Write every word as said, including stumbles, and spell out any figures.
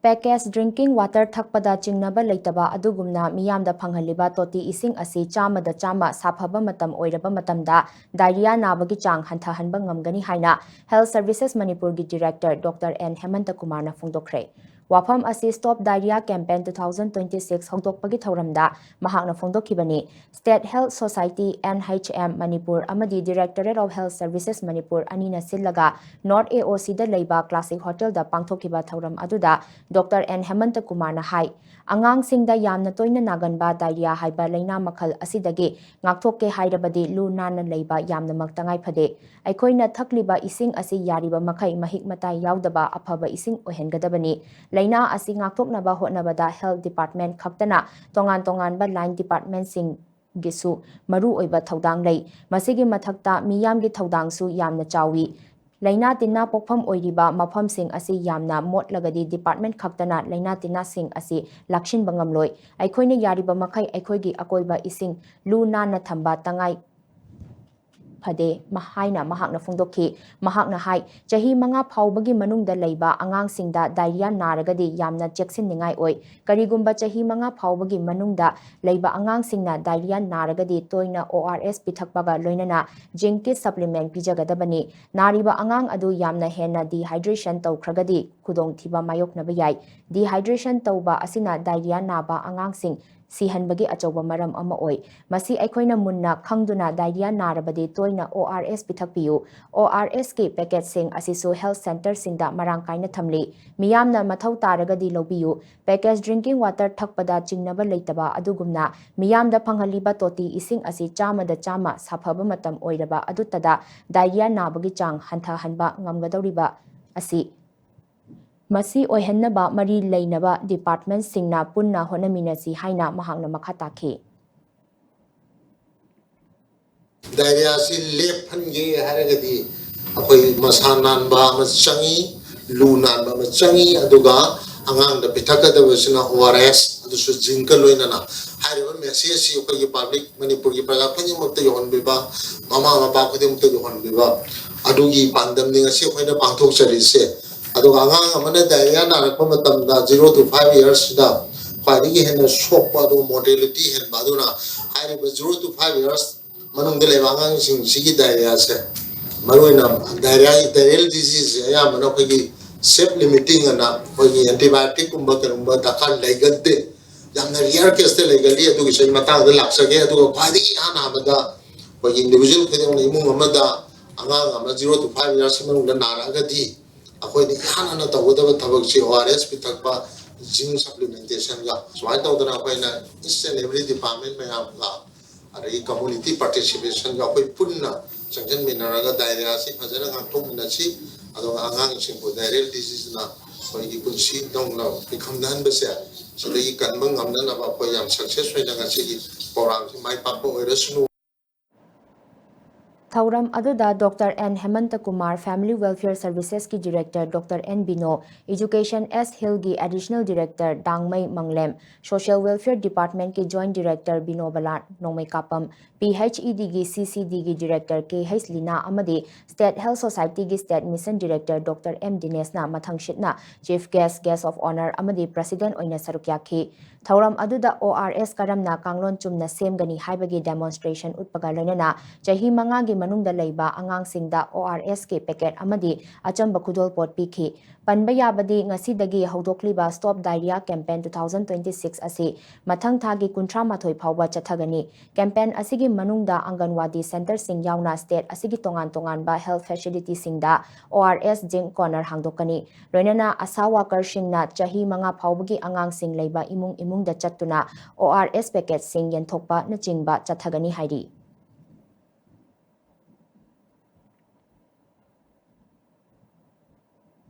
Package drinking water ꯊꯛꯄꯗ ꯆꯤꯡꯅꯕ ꯂꯩꯇꯕ ꯑꯗꯨꯒꯨꯝꯅ ꯃꯤꯌꯥꯝꯗ ꯐꯪꯍꯜꯂꯤꯕ ꯇꯣꯇꯤ ꯏꯁꯤꯡ ꯑꯁꯤ ꯆꯥꯝꯃꯗ ꯆꯥꯝꯃ ꯁꯥꯐꯕ ꯃꯇꯝ ꯑꯣꯏꯔꯕ ꯃꯇꯝꯗ diarrhea ꯅꯥꯕꯒꯤ ꯆꯥꯡ ꯍꯟꯊꯍꯟꯕ ꯉꯝꯒꯅꯤ ꯍꯥꯏꯅ Health Services ꯃꯅꯤꯄꯨꯔꯒꯤ Director Doctor N ꯍꯦꯃꯟꯇ ꯀꯨꯃꯥꯔꯅ ꯐꯣꯡꯗꯣꯛꯈ꯭ꯔꯦ꯫ ꯋꯥꯐꯝ ꯑꯁꯤ Stop Diarrhea Campaign two thousand twenty six ꯍꯧꯗꯣꯛꯄꯒꯤ ꯊꯧꯔꯝꯗ ꯃꯍꯥꯛꯅ ꯐꯣꯡꯗꯣꯛꯈꯤꯕꯅꯤ꯫ State Health Society, N H M, Manipur ꯑꯃꯗꯤ Directorate of Health Services Manipur ꯑꯅꯤꯅ ꯁꯤꯜꯂꯒ North A O C ꯗ ꯂꯩꯕ Classic Hotel ꯗ ꯄꯥꯡꯊꯣꯛꯈꯤꯕ ꯊꯧꯔꯝ ꯑꯗꯨꯗ Doctor N ꯍꯦꯃꯟꯇ ꯀꯨꯃꯥꯔꯅ ꯍꯥꯏ, ꯑꯉꯥꯡꯁꯤꯡꯗ ꯌꯥꯝꯅ ꯇꯣꯏꯅ ꯅꯥꯒꯟꯕ diarrhea ꯍꯥꯏꯕ ꯂꯩꯅꯥ ꯃꯈꯜ ꯑꯁꯤꯗꯒꯤ ꯉꯥꯛꯊꯣꯛꯀꯦ ꯍꯥꯏꯔꯕꯗꯤ ꯂꯨ ꯅꯥꯟꯅ ꯂꯩꯕ ꯌꯥꯝꯅꯃꯛ ꯇꯉꯥꯏ ꯐꯗꯦ꯫ ꯑꯩꯈꯣꯏꯅ ꯊꯛꯂꯤꯕ ꯏꯁꯤꯡ ꯑꯁꯤ ꯌꯥꯔꯤꯕ ꯃꯈꯩ ꯃꯍꯤꯛ ꯃꯇꯥꯏ ꯌꯥꯎꯗꯕ ꯑꯐꯕ ꯏꯁꯤꯡ ꯑꯣꯏꯍꯟꯒꯗꯕꯅꯤ꯫ ꯂꯩꯅꯥ ꯑꯁꯤ ꯉꯥꯛꯊꯣꯛꯅꯕ ꯍꯣꯠꯅꯕꯗ health department ꯈꯛꯇꯅ ꯇꯣꯉꯥꯟ ꯇꯣꯉꯥꯟꯕ line department ꯁꯤꯡ ꯒꯤꯁꯨ ꯃꯔꯨ ꯑꯣꯏꯕ ꯊꯧꯗꯥꯡ ꯂꯩ꯫ ꯃꯁꯤꯒꯤ ꯃꯊꯛꯇ ꯃꯤꯌꯥꯝꯒꯤ ꯊꯧꯗꯥꯡꯁꯨ ꯌꯥꯝꯅ ꯆꯥꯎꯏ꯫ ꯂꯩꯅꯥ ꯇꯤꯟꯅꯥ ꯄꯣꯛꯐꯝ ꯑꯣꯏꯔꯤꯕ ꯃꯐꯝꯁꯤꯡ ꯑꯁꯤ ꯌꯥꯝꯅ ꯃꯣꯠꯂꯒꯗꯤ department ꯈꯛꯇꯅ ꯂꯩꯅꯥ ꯇꯤꯟꯅꯥꯁꯤꯡ ꯑꯁꯤ ꯂꯥꯛꯁꯤꯟꯕ ꯉꯝꯂꯣꯏ꯫ ꯑꯩꯈꯣꯏꯅ ꯌꯥꯔꯤꯕ ꯃꯈꯩ ꯑꯩꯈꯣꯏꯒꯤ ꯑꯀꯣꯏꯕ ꯏꯁꯤꯡ ꯂꯨ ꯅꯥꯟꯅ ꯊꯝꯕ ꯇꯉꯥꯏ ꯐꯗꯦ ꯃ-, ꯍꯥꯏꯅ ꯃꯍꯥꯛꯅ ꯐꯣꯡꯗꯣꯛꯈꯤ꯫ ꯃꯍꯥꯛꯅ ꯍꯥꯏ, ꯆꯍꯤ ꯃꯉꯥ ꯐꯥꯎꯕꯒꯤ ꯃꯅꯨꯡꯗ ꯂꯩꯕ ꯑꯉꯥꯡꯁꯤꯡꯗ diarrhea ꯅꯥꯔꯒꯗꯤ ꯌꯥꯝꯅ ꯆꯦꯛꯁꯤꯟꯅꯤꯡꯉꯥꯏ ꯑꯣꯏ꯫ ꯀꯔꯤꯒꯨꯝꯕ ꯆꯍꯤ ꯃꯉꯥ ꯐꯥꯎꯕꯒꯤ ꯃꯅꯨꯡꯗ ꯂꯩꯕ ꯑꯉꯥꯡꯁꯤꯡꯅ diarrhea ꯅꯥꯔꯒꯗꯤ ꯇꯣꯏꯅ O R S ꯄꯤꯊꯛꯄꯒ ꯂꯣꯏꯅꯅ zinc ꯀꯤ supplement ꯄꯤꯖꯒꯗꯕꯅꯤ꯫ ꯅꯥꯔꯤꯕ ꯑꯉꯥꯡ ꯑꯗꯨ ꯌꯥꯝꯅ ꯍꯦꯟꯅ dehydration ꯇꯧꯈ꯭ꯔꯒꯗꯤ ꯈꯨꯗꯣꯡꯊꯤꯕ ꯃꯥꯌꯣꯛꯅꯕ ꯌꯥꯏ꯫ Dehydration ꯇꯧꯕ ꯑꯁꯤꯅ diarrhea ꯅꯥꯕ ꯑꯉꯥꯡꯁꯤꯡ ꯁꯤꯍꯟꯕꯒꯤ ꯑꯆꯧꯕ ꯃꯔꯝ ꯑꯃ ꯑꯣꯏ꯫ ꯃꯁꯤ ꯑꯩꯈꯣꯏꯅ ꯃꯨꯟꯅ ꯈꯪꯗꯨꯅ diarrhea ꯅꯥꯔꯕꯗꯤ ꯇꯣꯏꯅ O R S ꯄꯤꯊꯛꯄꯤꯌꯨ꯫ O R S ꯀꯤ package ꯁꯤꯡ ꯑꯁꯤꯁꯨ health centre ꯁꯤꯡꯗ ꯃꯔꯥꯡ ꯀꯥꯏꯅ ꯊꯝꯂꯤ꯫ ꯃꯤꯌꯥꯝꯅ ꯃꯊꯧ ꯇꯥꯔꯒꯗꯤ ꯂꯧꯕꯤꯌꯨ꯫ Package drinking water ꯊꯛꯄꯗ ꯆꯤꯡꯅꯕ ꯂꯩꯇꯕ ꯑꯗꯨꯒꯨꯝꯅ ꯃꯤꯌꯥꯝꯗ ꯐꯪꯍꯜꯂꯤꯕ ꯇꯣꯇꯤ ꯏꯁꯤꯡ ꯑꯁꯤ ꯆꯥꯝꯃꯗ ꯆꯥꯝꯃ ꯁꯥꯐꯕ ꯃꯇꯝ ꯑꯣꯏꯔꯕ ꯑꯗꯨꯇꯗ diarrhea ꯅꯥꯕꯒꯤ ꯆꯥꯡ ꯍꯟꯊꯍꯟꯕ ꯉꯝꯒꯗꯧꯔꯤꯕ ꯑꯁꯤ꯫ ꯃꯁꯤ ꯑꯣꯏꯍꯟꯅꯕ ꯃꯔꯤ ꯂꯩꯅꯕ department ꯁꯤꯡꯅ ꯄꯨꯟꯅ ꯍꯣꯠꯅꯃꯤꯟꯅꯁꯤ ꯍꯥꯏꯅ ꯃꯍꯥꯛꯅ ꯃꯈꯥ ꯇꯥꯈꯤ꯫ Diarrhea ꯑꯁꯤ ꯂꯦꯞꯍꯟꯒꯦ ꯍꯥꯏꯔꯒꯗꯤ ꯑꯩꯈꯣꯏ ꯃꯁꯥ ꯅꯥꯟꯕ ꯑꯃ ꯆꯪꯉꯤ, ꯂꯨ ꯅꯥꯟꯕ ꯑꯃ ꯆꯪꯉꯤ, ꯑꯗꯨꯒ ꯑꯉꯥꯡꯗ ꯄꯤꯊꯛꯀꯗꯕꯁꯤꯅ O R S, ꯑꯗꯨꯁꯨ zinc ꯀ ꯂꯣꯏꯅꯅ꯫ ꯍꯥꯏꯔꯤꯕ message ꯑꯁꯤ ꯑꯩꯈꯣꯏꯒꯤ public, ꯃꯅꯤꯄꯨꯔꯒꯤ ꯄ꯭ꯔꯖꯥ ꯈꯨꯗꯤꯡꯃꯛꯇ ꯌꯧꯍꯟꯕꯤꯕ, ꯃꯃꯥ ꯃꯄꯥ ꯈꯨꯗꯤꯡꯃꯛꯇ ꯌꯧꯍꯟꯕꯤꯕ, ꯑꯗꯨꯒꯤ ꯄꯥꯟꯗꯝꯅꯤ ꯉꯁꯤ ꯑꯩꯈꯣꯏꯅ ꯄꯥꯡꯊꯣꯛꯆꯔꯤꯁꯦ꯫ ꯑꯗꯨꯒ ꯑꯉꯥꯡ ꯑꯃꯅ ꯗꯥꯏꯔꯤꯌꯥ ꯅꯥꯔꯛꯄ ꯃꯇꯝꯗ zero to five yearsꯁꯤꯗ ꯈ꯭ꯋꯥꯏꯗꯒꯤ ꯍꯦꯟꯅ ꯁꯣꯛꯄ, ꯑꯗꯨꯒ mortality ꯍꯦꯟꯕ꯫ ꯑꯗꯨꯅ ꯍꯥꯏꯔꯤꯕ zero to five years ꯃꯅꯨꯡꯗ ꯂꯩꯕ ꯑꯉꯥꯡꯁꯤꯡꯁꯤꯒꯤ ꯗꯥꯏꯔꯤꯌꯥꯁꯦ, ꯃꯔꯨꯑꯣꯏꯅ ꯗꯥꯏꯔꯤꯌꯥ, diarrheal diseaseꯁꯦ ꯑꯌꯥꯝꯕꯅ ꯑꯩꯈꯣꯏꯒꯤ self limiting ꯑꯅ ꯑꯩꯈꯣꯏꯒꯤ antibioticꯀꯨꯝꯕ ꯀꯩꯒꯨꯝꯕ ꯗꯔꯀꯥꯔ ꯂꯩꯒꯟꯗꯦ꯫ ꯌꯥꯝꯅ rare caseꯇ ꯂꯩꯒꯜꯂꯤ꯫ ꯑꯗꯨꯒꯤꯁꯨ ꯑꯩ ꯃꯇꯥꯡꯗ ꯂꯥꯛꯆꯒꯦ꯫ ꯑꯗꯨꯒ ꯈ꯭ꯋꯥꯏꯗꯒꯤ ꯏꯍꯥꯟ ꯍꯥꯟꯕꯗ ꯑꯩꯈꯣꯏꯒꯤ individual ꯈꯨꯗꯤꯡꯃꯛꯅ, ꯏꯃꯨꯡ ꯑꯃꯗ ꯑꯉꯥꯡ ꯑꯃ zero to five years ꯃꯅꯨꯡꯗ ꯅꯥꯔꯛꯑꯒꯗꯤ, ꯑꯩꯈꯣꯏꯅ ꯏꯍꯥꯟ ꯍꯥꯟꯅ ꯇꯧꯒꯗꯕ ꯊꯕꯛꯁꯤ O R S ꯄꯤꯊꯛꯄ, zinc supplementationꯒ, ꯁꯨꯃꯥꯏꯅ ꯇꯧꯗꯅ ꯑꯩꯈꯣꯏꯅ each and every department ꯃꯌꯥꯝꯒ, ꯑꯗꯒꯤ community participationꯒ ꯑꯩꯈꯣꯏ ꯄꯨꯟꯅ ꯆꯪꯁꯤꯟꯃꯤꯟꯅꯔꯒ diarrheaꯁꯤ ꯐꯖꯅ ꯉꯥꯛꯊꯣꯛꯃꯤꯟꯅꯁꯤ꯫ ꯑꯗꯨꯒ ꯑꯉꯥꯡꯁꯤꯡꯕꯨ diarrheal diseaseꯅ ꯑꯩꯈꯣꯏꯒꯤ ꯄꯨꯟꯁꯤ ꯅꯧꯅ ꯃꯤꯈꯝ ꯅꯍꯟꯕꯁꯦ, ꯁꯤꯗꯒꯤ ꯀꯟꯕ ꯉꯝꯅꯅꯕ ꯑꯩꯈꯣꯏ ꯌꯥꯝ success ꯑꯣꯏꯅ ꯉꯁꯤꯒꯤ programꯁꯤ ꯃꯥꯏ ꯄꯥꯛꯄ ꯑꯣꯏꯔꯁꯅꯨ꯫ ꯊꯧꯔꯝ ꯑꯗꯨꯗ Doctor N Hemanta Kumar, Family Welfare Servicesꯀꯤ Director Doctor N Bino, Education S Hillꯒꯤ Additional Director ꯗꯥꯡꯃꯩ ꯃꯪꯂꯦꯝ, Social Welfare Departmentꯀꯤ Joint Director ꯕꯤꯅꯣ ꯕꯂꯥ ꯅꯣꯡꯃꯩꯀꯥꯄꯝ, PHEDꯒꯤ CCDꯒꯤ Director K H ꯂꯤꯅꯥ ꯑꯃꯗꯤ State Health Societyꯒꯤ State Mission Director Doctor M ꯗꯤꯅꯦꯁꯅ ꯃꯊꯪꯁꯤꯠꯅ Chief Guest, Guest of Honour ꯑꯃꯗꯤ President ꯑꯣꯏꯅ ꯁꯔꯨꯛ ꯌꯥꯈꯤ꯫ ꯊꯧꯔꯝ ꯑꯗꯨꯗ O R S ꯀꯔꯝꯅ ꯀꯥꯡꯂꯣꯟ ꯆꯨꯝꯅ ꯁꯦꯝꯒꯅꯤ ꯍꯥꯏꯕꯒꯤ demonstration ꯎꯠꯄꯒ ꯂꯣꯏꯅꯅ ꯆꯍꯤ ꯃꯉꯥꯒꯤ ꯃꯅꯨꯡꯗ ꯂꯩꯕ ꯑꯉꯥꯡꯁꯤꯡꯗ O R Sꯀꯤ packet ꯑꯃꯗꯤ ꯑꯆꯝꯕ ꯈꯨꯗꯣꯜꯄꯣꯠ ꯄꯤꯈꯤ꯫ ꯄꯟꯕ ꯌꯥꯕꯗꯤ ꯉꯁꯤꯗꯒꯤ ꯍꯧꯗꯣꯛꯂꯤꯕ Stop Diarrhea Campaign two thousand twenty six ꯑꯁꯤ ꯃꯊꯪ ꯊꯥꯒꯤ ꯀꯨꯟꯊ꯭ꯔꯥ ꯃꯥꯊꯣꯏ ꯐꯥꯎꯕ ꯆꯠꯊꯒꯅꯤ꯫ Campaign ꯑꯁꯤꯒꯤ ꯃꯅꯨꯡꯗ ꯑꯪꯒꯟꯋꯥꯗꯤ centreꯁꯤꯡ ꯌꯥꯎꯅ state ꯑꯁꯤꯒꯤ ꯇꯣꯉꯥꯟ ꯇꯣꯉꯥꯟꯕ health facilityꯁꯤꯡꯗ O R S zinc corner ꯍꯥꯡꯗꯣꯛꯀꯅꯤ꯫ ꯂꯣꯏꯅꯅ ASHA workerꯁꯤꯡꯅ ꯆꯍꯤ ꯃꯉꯥ ꯐꯥꯎꯕꯒꯤ ꯑꯉꯥꯡꯁꯤꯡ ꯂꯩꯕ ꯏꯃꯨꯡ ꯏꯃꯨꯡꯗ ꯆꯠꯇꯨꯅ O R S packetꯁꯤꯡ ꯌꯦꯟꯊꯣꯛꯄꯅꯆꯤꯡꯕ ꯆꯠꯊꯒꯅꯤ ꯍꯥꯏꯔꯤ꯫